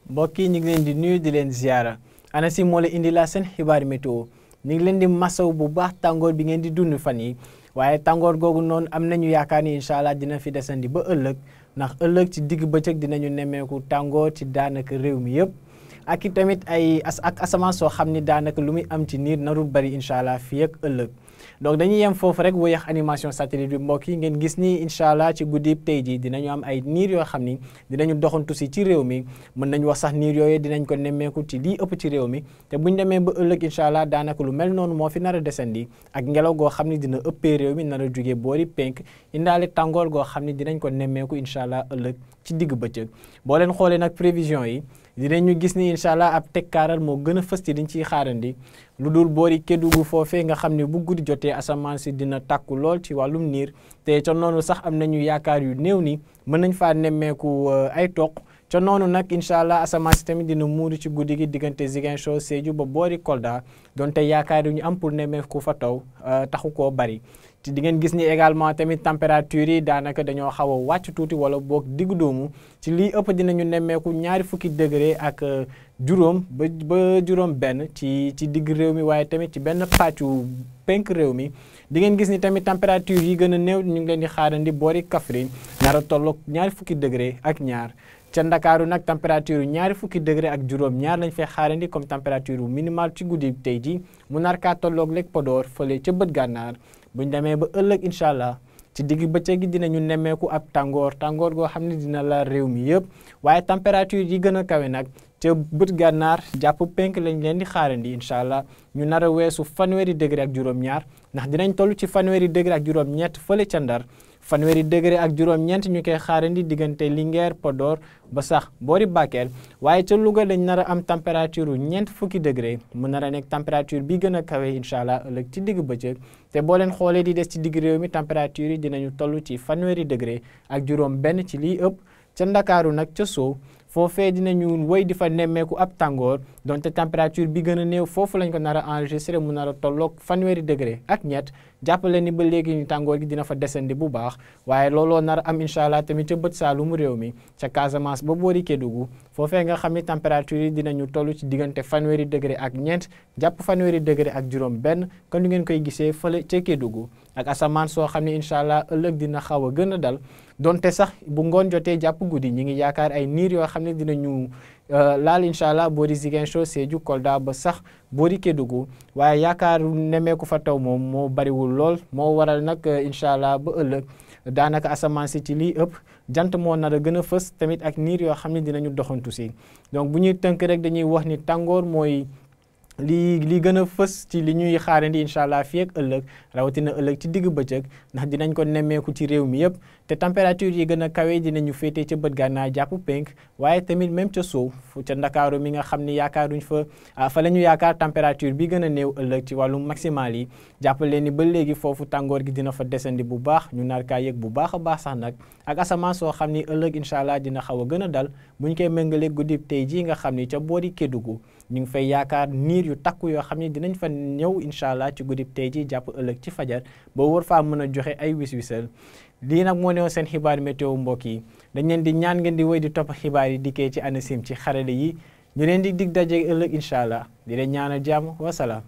mbokk yi ñu ngi leen di nuyu di leen ziara ANACIM moo la indi la seen xibaar météo ñu ngi leen di masaw bu baax tàngoor bi ngeen di dund fan yi waaye tàngoor googu noonu am nañu yaakaar ni incha allah dina fi desandi ba ëllëg ndax ëllëg ci digg bëccëg dinañu nemmeeku tàngoor ci daanaka réew mi yëpp ak i tamit ak asamaan soo xam ni daanaka lu muy am ci niir narul bari incha allah fii ak ëllëg donc dañuy yem foofu rek wéyax animation satellite bi mbokk yi ngeen gis ni incha allah ci guddi tey ji dinañu am ay niir yoo xam ni dinañu doxantu si ci réew mi mën nañu wax sax niir yooyu dinañ ko nemmeeku ci lii ëpp ci réew mi te buñ demee ba ëllëg incha allah daanaka lu mel noonu moo fi nar a desandi ak ngelaw goo xam ni dina ëppee réew mi nar a jógee boori penk indaale tàngoor goo xam ni dinañ ko nemmeeku incha allah ëllëg ci digg bëccëg boo leen xoolee nag prévision yi dinañu gis ni incha allah ab tekkaaral moo gën a fës ci liñ ciy xaarandi lu dul boori Kédougou foofee nga xam ne bu guddi jotee asamaan si dina tàkku lool ci wàllum niir te ca noonu sax am nañu yaakaar yu néew ni mën nañ faa nemmeeku ay toq ca noonu nag incha allah asamaan si tamit dina muuru ci guddi gi diggante Ziguinchor Sédhiou ba boori Kolda donte yaakaar yu ñu am pour nemmeeku fa taw taxu koo bari. ci di ngeen gis ni également tamit température yi daanaka dañoo xaw a wàcc tuuti wala boog diggu doomu ci lii ëpp dinañu nemmeeku ñaari fukki degré ak juróom ba juróom benn ci digg réew mi waaye tamit ci benn pàccu penk réew mi di ngeen gis ni tamit température yi gën a néew ñu ngi leen di xaarandi boori Kaffrine nar a tolloog ñaari fukki degré ak ñaar ca Ndakaaru nag température ñaari fukki degré ak juróom ñaar lañ fay xaarandi comme température minimale ci guddi tey ji mu nar kaa tolloog Lek Podor fële ca bët gànnaar buñ demee ba ëllëg incha allah ci digg bëccëg gi dinañu nemmeeku ab tàngoor goo xam ne dina la réew mi yëpp waaye température yi gën a kawe nag ca bët gànnaar jàpp penk lañ leen di xaarandi incha allah ñu nar a weesu fanweeri degré ak juróom-ñaar ndax dinañ toll ci fanweeri degré ak juróom-ñett fële ca Ndar fanweeri degré ak juróom-ñeent ñu koy xaarandi diggante Linguère Podor ba sax boori Bakel waaye ca Louga dañ nar a am température ñeent fukki degré mu nar a nekk température bi gën a kawe incha allah ëllëg ci digg bëccëg te boo leen xoolee di des ci digg réew mi température yi dinañu toll ci fanweeri degré ak juróom benn ci liy ëpp ca Ndakaaru nag ca Sow foofee dinañu wéy di fa nemmeeku ab tàngoor donte température bi gën a néew foofu lañ ko nar a enregistré mu nar a tolloog fanweeri degré ak ñett jàppale ni ba léegi ñu tàngoor gi dina fa desandi bu baax waaye looloo nar a am incha allah tamit ca bët saalumu réew mi ca Casamance ba boori Kédougou foofee nga xam ni température yi dinañu toll ci diggante fanweeri degré ak ñeent jàpp fanweeri degré ak juróom benn kon ni ngeen koy gisee fële ca Kédougou ak asamaan soo xam ne incha allah ëllëg dina xaw a gën a dal donte sax bu ngoon jotee jàpp guddi ñi ngi yaakaar ay niir yoo xam ne dinañu laal incha allah boori Ziguinchor Sédhiou Kolda ba sax boori Kédougou waaye yaakaar nemeeku fa taw moom moo bariwul lool moo waral nag incha allah ba ëllëg daanaka asamaan si ci lii ëpp jant moo nar a gën a fës tamit ak niir yoo xam ne dinañu doxantu si donc bu ñuy tënk rek dañuy wax ni tàngoor mooy li gën a fës ci li ñuy xaarandi incha allah fii ak ëllëg rawatina ëllëg ci digg bëccëg ndax dinañ ko nemmeeku ci réew mi yëpp te température yi gën a kawe dinañu féetee ca bët gànnaar jàpp penk waaye tamit même ca Sow ca Ndakaaru mi nga xam ni yaakaaruñ fa la ñu yaakaar température bi gën a néew ëllëg ci wàllu maximal yi jàppale ni ba léegi foofu tàngoor gi dina fa desandi bu baax ñu nar kaa yëg bu baax a baax sax nag ak asamaan soo xam ni ëllëg incha allah dina xaw a gën a dal buñ koy méngalee guddib tey jii nga xam ni ca boori Kédougou ñu ngi fay yaakaar niir yu takku yoo xam ne dinañ fa ñëw incha allah ci guddib tey ji jàpp ëllëg ci fajar ba war faa mën a joxe ay wis-wisal lii nag moo newoon seen xibaar météo mbokk yi dañ leen di ñaan ngeen di wéy di topp xibaar yi dikkee ci ANACIM ci xarale yi ñu leen di dig daje ëllëg incha allah di leen ñaanal jàmm wasalaam